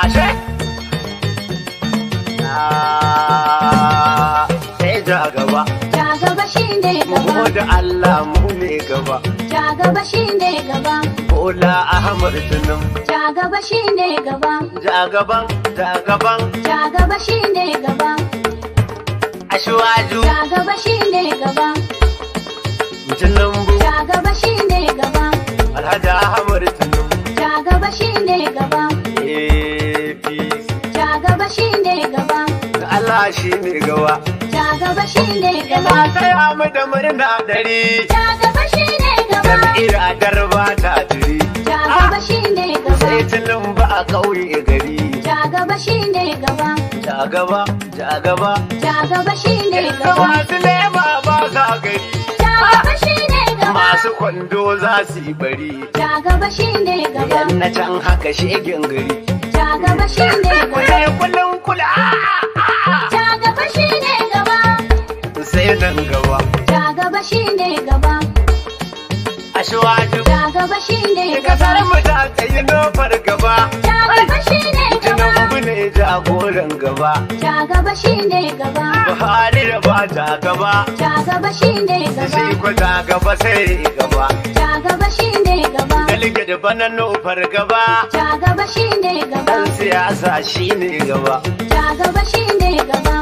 Ashe? Ah, sai ja gaba. Ja gaba shine Mu gaba. da Allah mu ne gaba. Ja gaba shine gaba. Bola Ahmad Tinubu. Ja gaba shine gaba. Ja gaban, ja gaban. Ja gaba shine gaba. Asiwaju. Ja gaba shine gaba. Tinubu. Ja gaba shine gaba. Alhaji Ahmad Tinubu. Ja gaba shine gaba. APC. Ja gaba shine gaba. Allah shi ne gaba. Ja gaba shine Ina gaba. taya mu da murna dari. Ja gaba shine gaba. Jam'iyyar darba ta jiri. Ja gaba shine gaba. Sai Tinubu a ƙauye gari. Ja gaba shine gaba. Ja gaba, ja gaba. Ja gaba shine Yanzu gaba. masu lema ba sa gari. Ja gaba shine gaba. Masu kwando za su yi bari. Ja gaba shine gaba. Yan na can haka shegen gari. Ja gaba shine gaba. Kule kulun kula. Ja gaba shine gaba. Sai nan gaba. Ja gaba shine gaba. Asiwaju. Ja gaba shine gaba. Kasar mu ta tsayi nofar gaba. Ja gaba shine gaba. Tinubu ne jagoran gaba. Ja gaba shine gaba. Buhari da ba ta gaba. Ja gaba shine gaba. Shi ko ta gaba sai gaba. Ja gaba shine gaba. Delegate bana nufar gaba. Ja gaba shine gaba. Dan siyasa shine gaba. Ja gaba shine gaba.